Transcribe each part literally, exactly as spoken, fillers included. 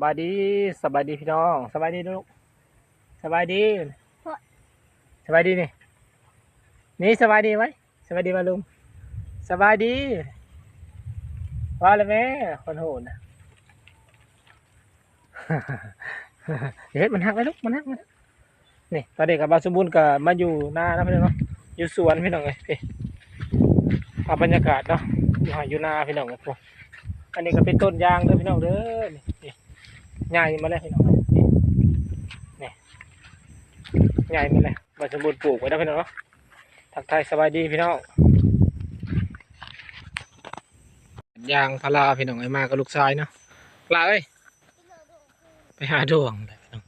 บายดี สบายดีพี่น้อง สบายดีลูก สบายดี สบายดีนี่ นี่สบายดีไหม สบายดีวะลุง สบายดี ว่าเลยแม่ คนโหดนะ เฮ็ดมันหักเลยลูก มันหัก มันหัก นี่ ตอนนี้กับบ่าวสมบูรณ์ก็มาอยู่นานะพี่น้องเนาะ อยู่สวนพี่น้องเอ้ย นี่ ภาพบรรยากาศเนาะ อยู่ไฮ่อยู่นาพี่น้องเอ้ย พวก อันนี้ก็เป็นต้นยางเด้อพี่น้องเด้อ นี่ นี่ ใหญ่มาแล้วพี่น้องเอ้ย นี่ นี่ ใหญ่มาแล้ว บ่าวสมบูรณ์ปลูกไว้แล้วพี่น้องเนาะ ทักทายสบายดีพี่น้อง ยางพาราพี่น้องเอ้ย มากับลูกชายเนาะ หล่าเอ้ย ไปหาดวงเลยพี่น้อง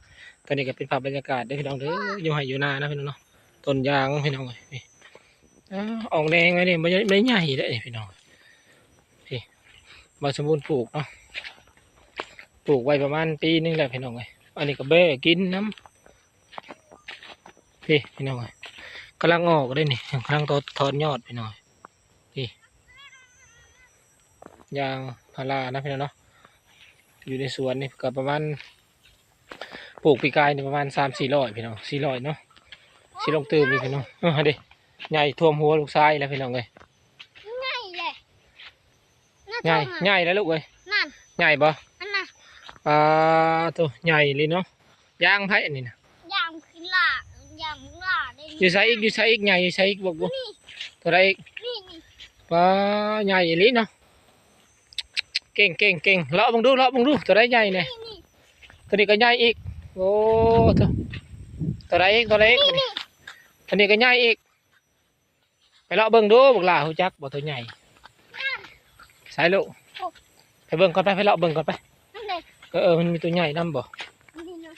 ตอนนี้ก็เป็นภาพบรรยากาศเด้อพี่น้องเด้อ อยู่ไฮ่อยู่นานะพี่น้องเนาะ ต้นยางพี่น้องเอ้ย นี่ อ้าว ออกแดงเลยนี่ ไม่ใช่ ไม่ใหญ่เลยนี่พี่น้อง พี่ บ่าวสมบูรณ์ปลูกเนาะ ปลูกไว้ประมาณปีหนึ่งแหละพี่น้องเอ้ย อันนี้ก็แบ่กินน้ำ พี่ พี่น้องเอ้ย กำลังออกเลยนี่ กำลังถอน ถอนยอดพี่น้อง พี่ ยางพารานะพี่น้องเนาะ อยู่ในสวนนี่ก็ประมาณ ปลูกปีกายนี่ประมาณสามสี่ร้อยพี่น้อง สี่ร้อยเนาะ สิลงตื่มอีกพี่น้อง เออ เด้ ใหญ่ท่วมหัวลูกชายแล้วพี่น้องเอ้ย ใหญ่เลย น่า ใหญ่ จะมา ใหญ่แล้วลูกเอ้ย นั่น ใหญ่บ่ อันน่ะ อ่า ตัวใหญ่เลยเนาะ ยางไผอันนี้นะ ยางขึ้นล่า ยางล่าได้ อยู่ไสอีก อยู่ไสอีก ใหญ่อยู่ไสอีก บอกดู นี่ ตัวใดอีก นี่ นี่ ป้า ใหญ่อีหลีเนาะ เก่ง เก่ง เก่ง เลาะเบิ่งดู เลาะเบิ่งดู ตัวใดใหญ่เนี่ย นี่ นี่ ตัวนี้ก็ใหญ่อีก โอ้ ตัว ตัวใดอีก ตัวใดอีก นี่ นี่ ตัวนี้ก็ใหญ่อีก ไปเลาะเบิ่งดู บักหล่าฮู้จักบ่ ตัวใหญ่ ใส่ลูก ไปเบิ่งก่อนไป ไปเลาะเบิ่งก่อนไป นั่นเลย เออ เออ มันมีตัวใหญ่นำบ่ นี่นะ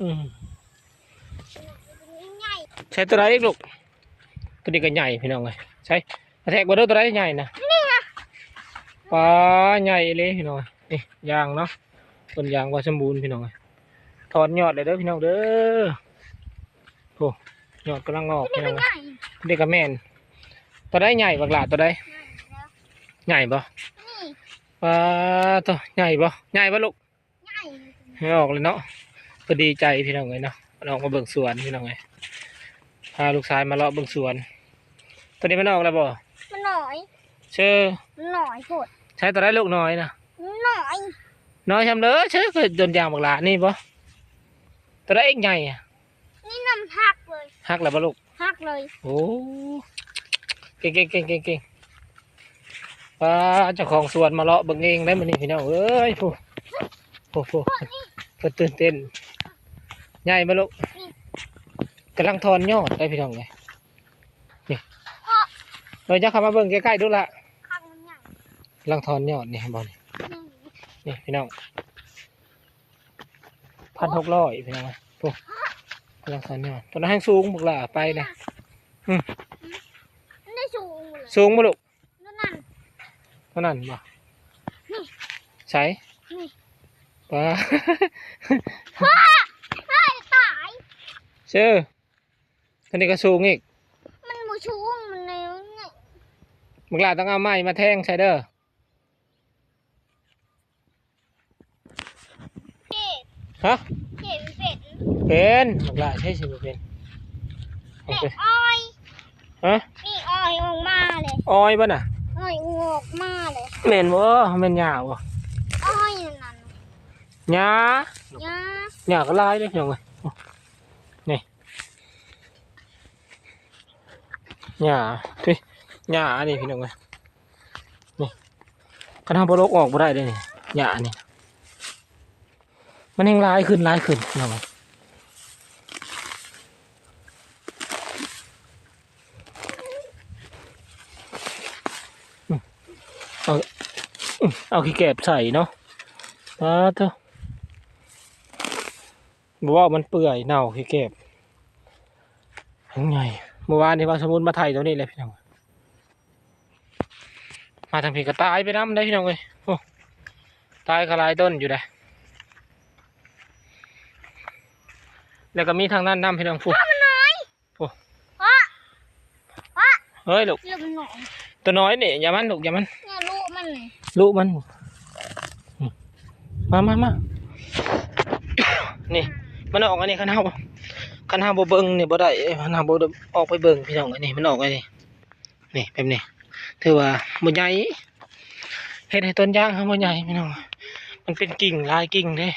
อืม ใหญ่ ใส่ตัวใดอีกลูก ตัวนี้ก็ใหญ่พี่น้องเอ้ย ใส่ มาแทกบ่ดู ตัวใดใหญ่นะ นี่นะ ป้า ใหญ่อีหลีพี่น้อง นี่ยางเนาะ ต้นยางบ่าวสมบูรณ์พี่น้องเอ้ย ถอนยอดเลยเด้อพี่น้องเด้อ โอ้ ยอดกำลังออกพี่น้องเอ้ย ใหญ่ เด็กกะแม่น ตัวใดใหญ่บักหล่า ตัวใด ใหญ่แล้ว ใหญ่บ่ นี่ ป้า ตัวใหญ่บ่ ใหญ่บ่ลูก ใหญ่ ให้ออกเลยเนาะ ก็ดีใจพี่น้องเอ้ยเนาะ มันออกมาเบิ่งสวนพี่น้องเอ้ย พาลูกชายมาเลาะเบิ่งสวน ตัวนี้มันออกแล้วบ่ มันน้อย เชื่อ มันน้อยโพด ใส่ตัวใดลูก น้อยนะ น้อย น้อยซำเด้อ เชื่อ ก็โดนยางบักหล่า นี่บ่ ตัวใดอีกใหญ่อะ นี่น้ำหักเลย หักแล้วบ่ลูก หักเลย โอ้ เก่ง เก่ง เก่ง เก่ง เก่ง ป้า เจ้าของสวนมาเลาะเบิ่งเองได้มื้อนี้พี่น้องเอ้ย ผู้ ผู้ ผู้ เพิ่นตื่นเต้น ใหญ่บ่ลูก นี่ กำลังถอนยอดได้พี่น้องเอ้ย นี่ พ่อ เออ เจ้าเข้ามาเบิ่งใกล้ๆดูละ ข้างมันใหญ่ กำลังถอนยอดนี่ เห็นบ่นี่ นี่ นี่พี่น้อง พันหกร้อยพี่น้อง โอ้ กำลังถอนยอด ต้นนั้นแฮงสูงบักหล่า ไปนะ อืม มันได้สูงเลย สูงบ่ลูก นั่นนั่น เท่านั้นบ่ นี่ ใส่ นี่ ป้า พ่อ พ่อจะตาย เชื่อ ตัวนี้ก็สูงอีก มันบ่สูง มันแนวนี้ บักหล่าต้องเอาไม้มาแทงใส่เด้อ เจ็บ ฮะ เจ็บเป็น เป็น บักหล่าใช่สิบ่เป็น แต่อ้อย ฮะ นี่อ้อยออกมาเลย อ้อยบ่น่ะ อ้อยออกมาเลย แม่นบ่ แม่นหญ้าบ่ อ้อยนั่น หญ้า หญ้า หญ้าก็หลายเด้พี่น้องเอ้ย นี่ หญ้า พี่ หญ้าอันนี้พี่น้องเอ้ย นี่ คันเฮาบ่ลกออกบ่ได้เด้นี่ หญ้าอันนี้ มันแฮงหลายขึ้น หลายขึ้นพี่น้องเอ้ย อืม เอา อืม เอาขี้แกบใส่เนาะ อ้าเถอะ บ่ว่ามันเปื่อยเน่าขี้แกบ ทั้งใหญ่ เมื่อวานนี้บ่าวสมบูรณ์มาไถตัวนี้เลยพี่น้อง มาทางพี้ก็ตายไปนำได้พี่น้องเอ้ย โอ้ ตายก็หลายต้นอยู่เด้ แล้วก็มีทางนั้นนำพี่น้อง พู้น มันน้อย โอ้ พ่อ พ่อ เฮ้ยลูก ลูกมันน้อย ตัวน้อยนี่ อย่ามันลูก อย่ามัน เนี่ยลูกมันนี่ ลูกมัน อืม มามามา นี่ มันออกอันนี้ คันเฮา คันเฮาบ่เบิ่งนี่บ่ได้ คันเฮาบ่ออกไปเบิ่งพี่น้อง อันนี้มันออกอันนี้ นี่แบบนี้ ถือว่าบ่ใหญ่ เฮ็ดให้ต้นยางเฮาบ่ใหญ่พี่น้อง มันเป็นกิ่งหลายกิ่งเด้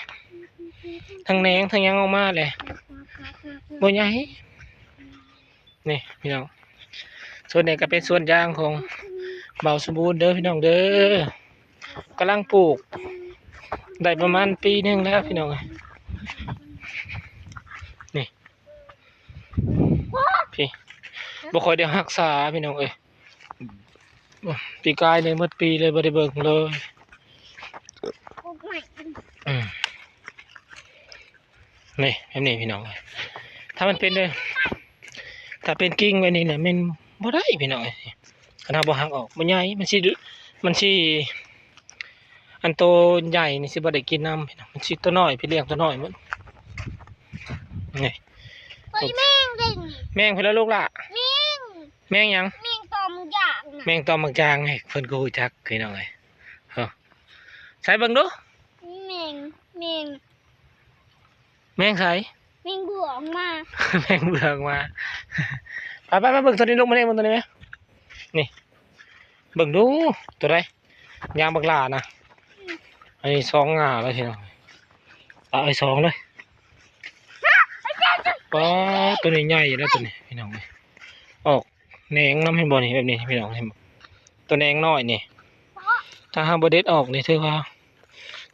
ทั้งแหนงทั้งหยังออกมาเลย บ่ใหญ่ นี่พี่น้อง ส่วนนี้ก็เป็นสวนยางของเบาสมบูรณ์เด้อพี่น้องเด้อ กำลังปลูก ได้ประมาณปีหนึ่งแล้วพี่น้องเอ้ย นี่ พี่ บ่ค่อยได้รักษาพี่น้องเอ้ย ปีกายเลย หมดปีเลย บ่ได้เบิ่งเลย อืม นี่แบบนี้พี่น้องเอ้ย ถ้ามันเป็นเด้อ ถ้าเป็นกิ่งแบบนี้เนี่ย มันบ่ได้พี่น้องเอ้ย คันเฮาบ่หักออก บ่ใหญ่ มันสิ มันสิ อันโตใหญ่นี่สิบ่ได้กินนำพี่น้อง มันสิโตน้อย พี่เลี้ยงโตน้อยมัน นี่ เฮ้ย แมงเด้นี่ แมงพี่ละลูกล่ะ แมง แมงหยัง แมงตอมยางน่ะ แมงตอมหมากยาง ให้เพิ่นก็รู้จักพี่น้องเอ้ย เอ้า ใส่เบิ่งดู แมง แมง แมงไส แมงเบื่อออกมา แมงเบื่อออกมา ไปไปไปเบิ่งตัวนี้ลูก มานี่ เบิ่งตัวนี้ไหม นี่ เบิ่งดู ตัวใด ยางบักหล้านะ อันนี้สองง่าแล้วพี่น้อง เอาไอ้สองเลย ป๊าด ตัวนี้ใหญ่แล้วตัวนี้พี่น้องเอ้ย ออกแหนงนำ เห็นบ่นี่ แบบนี้พี่น้อง เห็นบ่ ตัวแหนงน้อยนี่ ถ้าหากบ่เด็ดออกนี่ถือว่า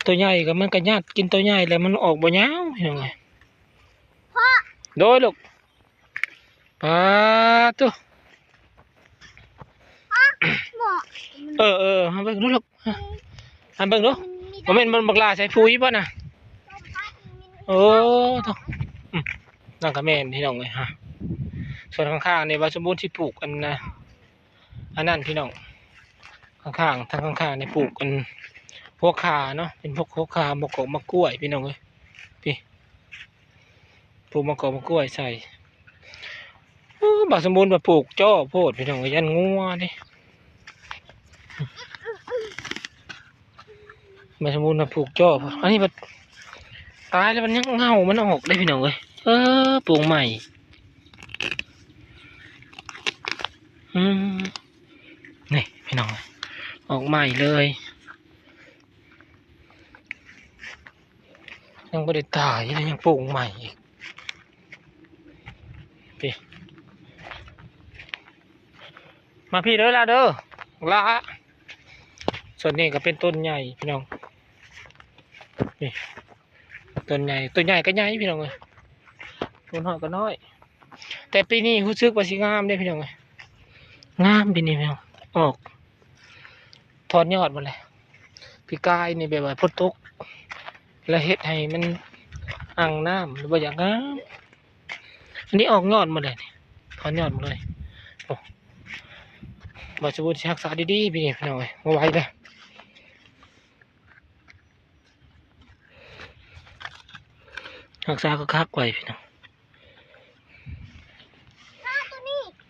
ตัวใหญ่ก็มันก็ยากกินตัวใหญ่แล้ว มันออกบ่ยาวพี่น้องเอ้ย โดยลูก ป๊าดตุ๊ เออ เออ เอาเบิ่งดูลูก อันเบิ่งดู มันมี บ่แม่น มันบักหล้าใส่ปุ๋ยป่ะน่ะ โอ้ โถ่ อืม นั่นก็แม่นพี่น้องเอ้ยฮะ ส่วนข้างๆนี่ว่าสมบูรณ์สิปลูกอันน่ะ อันนั้นพี่น้อง ข้างๆ ทางข้างๆนี่ปลูกอัน หัวข่าเนาะ เป็นพวกหัวข่า มะกอก มะกล้วยพี่น้องเอ้ย พี่ ปลูกมะกอก มะกล้วยใส่ โอ้ บ่าวสมบูรณ์มาปลูกจ้อโพดพี่น้อง ย่านงัวเด้ บ่าวสมบูรณ์มาปลูกจ้อโพด อันนี้มันตายแล้ว มันยังเงามันออกได้พี่น้องเอ้ย เออ ปลูกใหม่ อืม นี่พี่น้อง ออกใหม่เลย ยังบ่ได้ตายเลย ยังปลูกใหม่อีก พี่ มาพี่เด้อล่ะเด้อ ละ ส่วนนี้ก็เป็นต้นใหญ่พี่น้อง นี่ ต้นใหญ่ ต้นใหญ่ก็ใหญ่พี่น้องเอ้ย ต้นน้อยก็น้อย แต่ปีนี้รู้สึกว่าสิงามเด้พี่น้องเอ้ย งามปีนี้พี่น้อง ออก ถอนยอดหมดเลย ปีกายนี่แบบว่าฝนตก แล้วเฮ็ดให้มันอังน้ำ หรือว่าอยากงาม อันนี้ออกยอดหมดเลยนี่ ถอนยอดหมดเลย โอ้ บ่าวสมบูรณ์สิรักษาดีๆ ปีนี้พี่น้องเอ้ย บ่ไหวเด้อ รักษาก็คักไว้พี่น้อง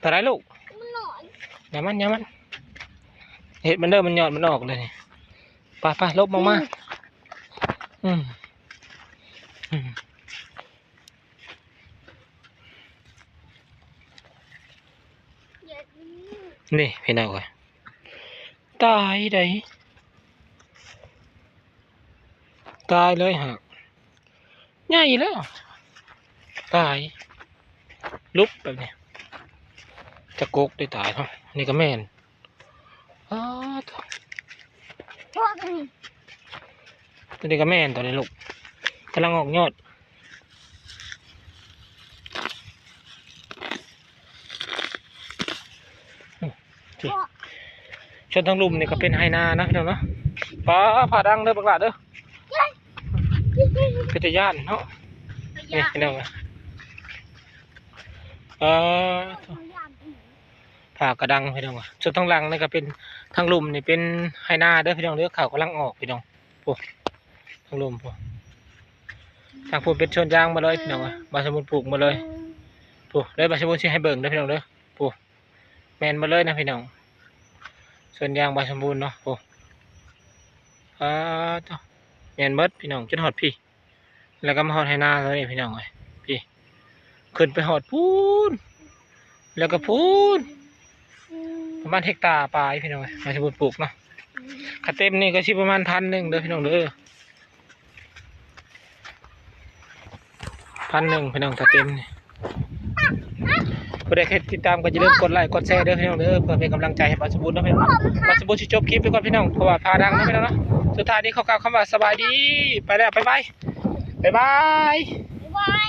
ตัวไหนลูก มันหน่อย อย่ามัน อย่ามัน เห็ดมันเด้อ มันยอดมันออกเลยนี่ ไปไป ลบออกมา อืม อืม อืม นี่พี่น้องเอ้ย ตายได้ ตายเลยฮะ ใหญ่แล้ว ตาย ลุบแบบนี้ จะกกได้ตายเนาะ นี่ก็แม่น อ้าว ตัวนี้ก็แม่นตัวนี้ลูก กำลังออกยอด อืม พี่ ชนทางลุ่มนี่ก็เป็นไฮนานะพี่น้องเนาะ ป๊า ผ่าดังเด้อบักหลาเด้อ เป็นตาย่านเนาะ นี่พี่น้องเอ้ย เออ ผ่ากระดังพี่น้องเอ้ย ส่วนทางหลังนี่ก็เป็นทางลุ่มนี่เป็นไฮนาเด้อพี่น้องเด้อ ข้าวกำลังออกพี่น้อง โอ้ ทางลุ่ม โอ้ ทางพู้นเป็นสวนยางมาเลยพี่น้องเอ้ย บ่าวสมบูรณ์ปลูกมาเลย โอ้ เด้อ บ่าวสมบูรณ์สิให้เบิ่งเด้อพี่น้องเด้อ โอ้ แม่นมาเลยนะพี่น้อง สวนยางบ่าวสมบูรณ์เนาะ โอ้ อ่า โถ่ แม่นเบิดพี่น้อง จนฮอดพี้ แล้วก็มาฮอดไฮ่นาตัวนี้พี่น้องเอ้ย พี้ ขึ้นไปฮอดพู้น แล้วก็พู้น ประมาณเฮกตาร์ปลายพี่น้องเอ้ย บ่าวสมบูรณ์ปลูกเนาะ ถ้าเต็มนี่ก็สิประมาณพันหนึ่งเด้อพี่น้องเด้อ พันหนึ่งพี่น้อง ถ้าเต็มนี่ ผู้ใดเคยติดตามก็อย่าลืมกดไลค์กดแชร์เด้อพี่น้องเด้อ เพื่อเป็นกำลังใจให้บ่าวสมบูรณ์เนาะพี่น้อง บ่าวสมบูรณ์สิจบคลิปไปก่อนพี่น้อง เพราะว่าฟ้าดังเนาะพี่น้องเนาะ สุดท้ายนี้ขอกล่าวคำว่าสบายดี ไปแล้ว บ๊ายบาย บ๊ายบาย บาย